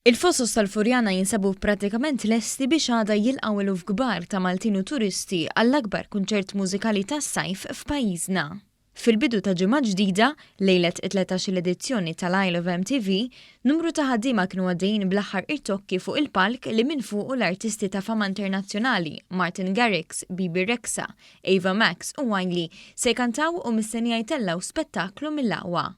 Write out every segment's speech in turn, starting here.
Il-Fosos tal-Furjana jinsabu pratikament lesti biex għada jilqgħu eluf kbar ta' Maltin u turisti għall-akbar kunċert mużikali tas-sajf f'pajjiżna. Fil-bidu ta' ġimgħa ġdida, lejlet it-tlettax-il edizzjoni tal-Isle of MTV, numru ta' ħaddiema kienu għaddejjin bl-aħħar irtokki fuq il-palk li minn fuqu l-artisti ta' fama internazzjonali Martin Garrix, Bebe Rexha, Ava Max u Wiley se jkantaw u mistennija jtellgħu spettaklu mill-aqwa.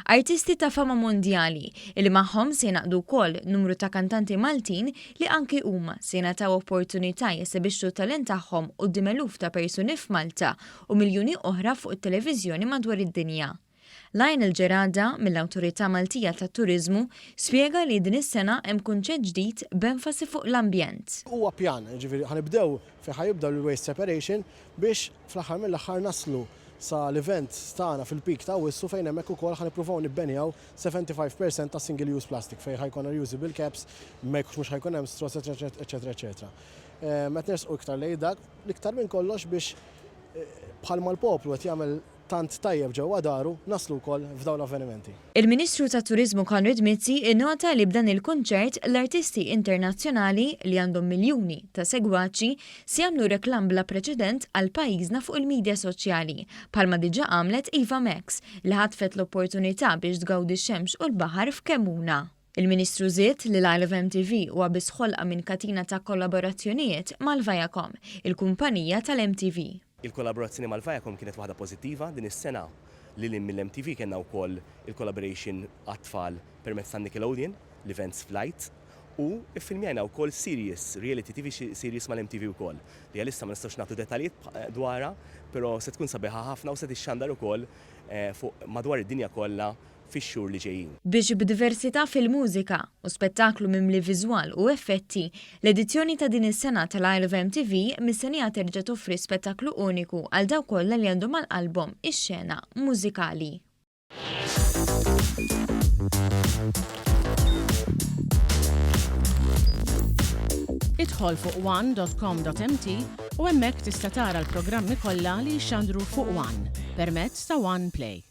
Artisti ta' fama mondjali, li magħhom se jingħaqdu wkoll numru ta' kantanti Maltin li anki huma se jingħataw opportunità jesebixxu t-talent tagħhom quddiem eluf ta' persuni f'Malta u miljuni oħra fuq it-televiżjoni madwar id-dinja. Lionel Gerada, mill-Awtorità Maltija tat-Turiżmu, spjega li din is-sena hemm kunċett ġdid b'enfasi fuq l-ambjent. Huwa pjan, jiġifieri ħa nibdew fejn ħa jibda l-waste separation biex fl-aħħar mill-aħħar naslu sa l-event tagħna fil-peak ta' Awwissu fejn hemmhekk ukoll ħa nippruvaw nibbenjaw 75 per cent ta' single use plastic fejn ħa jkollna reusable caps, mhux ħa jkun hemm straws eċetera eċetera. Qed nersqu iktar lejn dak, l-iktar minn kollox biex bħalma l-poplu qed jagħmel tant tajjeb ġewwa daru, naslu wkoll f'dawn l-avvenimenti. Il-Ministru tat-Turiżmu Konrad Mizzi innota li b'dan il-kunċert l-artisti internazzjonali li għandhom miljuni ta' segwaċi se jagħmlu reklam bla preċedent għal pajjiżna fuq il-midja soċjali, bħalma diġà għamlet Eva Max li ħatfet l-opportunità biex tgawdi x-xemx u l-baħar f'Kemmuna. Il-Ministru żied li l-Isle of MTV huwa biss ħolqa minn katina ta' kollaborazzjonijiet mal-Viacom, il-kumpanija tal-MTV. Il-kollaborazzjoni mal-Viacom kienet waħda pożittiva din is-sena. Lil hinn mill-MTV kellna wkoll il-collaboration għat-tfal permezz tan-Nickelodeon, l-events Flight, u ffilmjajna wkoll series, reality TV series mal-MTV wkoll, li għalissa ma nistgħux nagħtu dettalji dwarha, però se tkun sabiħa ħafna u se tixxandar ukoll fuq madwar id-dinja kollha fix-xhur li ġejjin. Biex b'diversità fil-mużika, u spettaklu mimli viżwal u effetti, l-edizzjoni ta' din is-sena tal-Isle of MTV mistennija terġa' toffri spettaklu uniku għal dawk kollha li għandhom għal qalbhom ix-xena mużikali. Idħol fuq one.com.mt u hemmhekk tista' tara l-programmi kollha li jixxandru fuq One permezz ta' One Play.